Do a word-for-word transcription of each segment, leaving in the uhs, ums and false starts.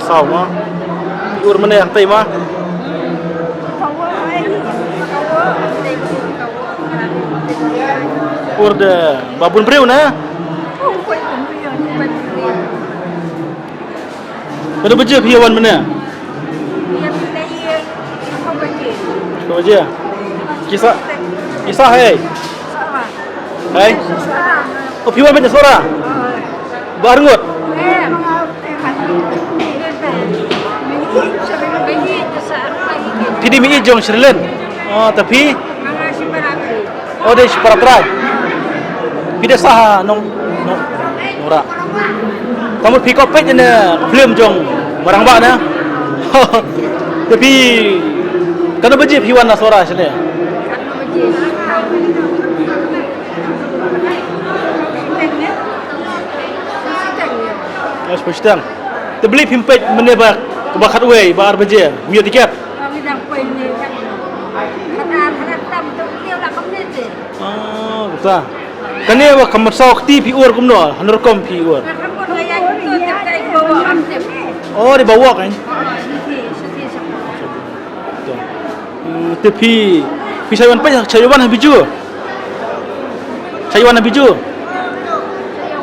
Saw ma. Phi ur mynne hangtei ma. Ur da ba bun briew ne. Kano baje phi wan mynne? Kano baje? Kisa, kisa hai. Hai. O phi wan mynne sora. Ba arngut. Phi dei mi jong Sri Lanka. O ta phi. O dei shipara trai. Phi dei saha nong nong nora. Kamu phi ko peit ne film jong Marang Bah na. Te phi kano baje phi wan na sora sene. Mas pustang. Te beli phim peit mynne ba ba khatwei ba ar baje. Mio tiket. Ah, buta. Kane wa kam saw kti phi ur kumno, hanu rukom phi ur. Oh, di bawak kan. Te phi phi sa wan peit, sa wan ha biju. Sa wan ha biju.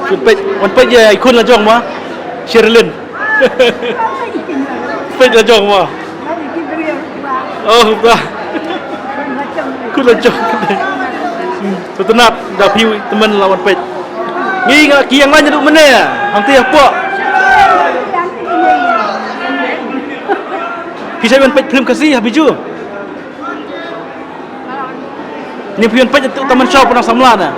Wan peit, wan peit ya ikun la jong ma. Sherlyn. Peit la jong ma. Oh, ba. Ku la jong. Sutnat da phi temen la wan peit. Ngi nga ki yang lain duk mene. Hangti apa? Phi sa wan peit film Khasi ha biju. Ni phi wan peit tu taman show pernah samla na.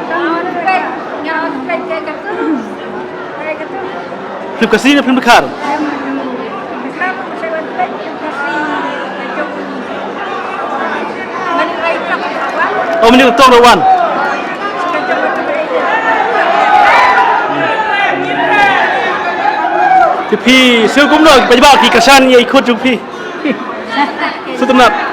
Film Khasi ne film Dkhar? Oh, mini tong rawan. Te phi shu kumno, pajba ki kasan ye ikut jong phi. Sutnat.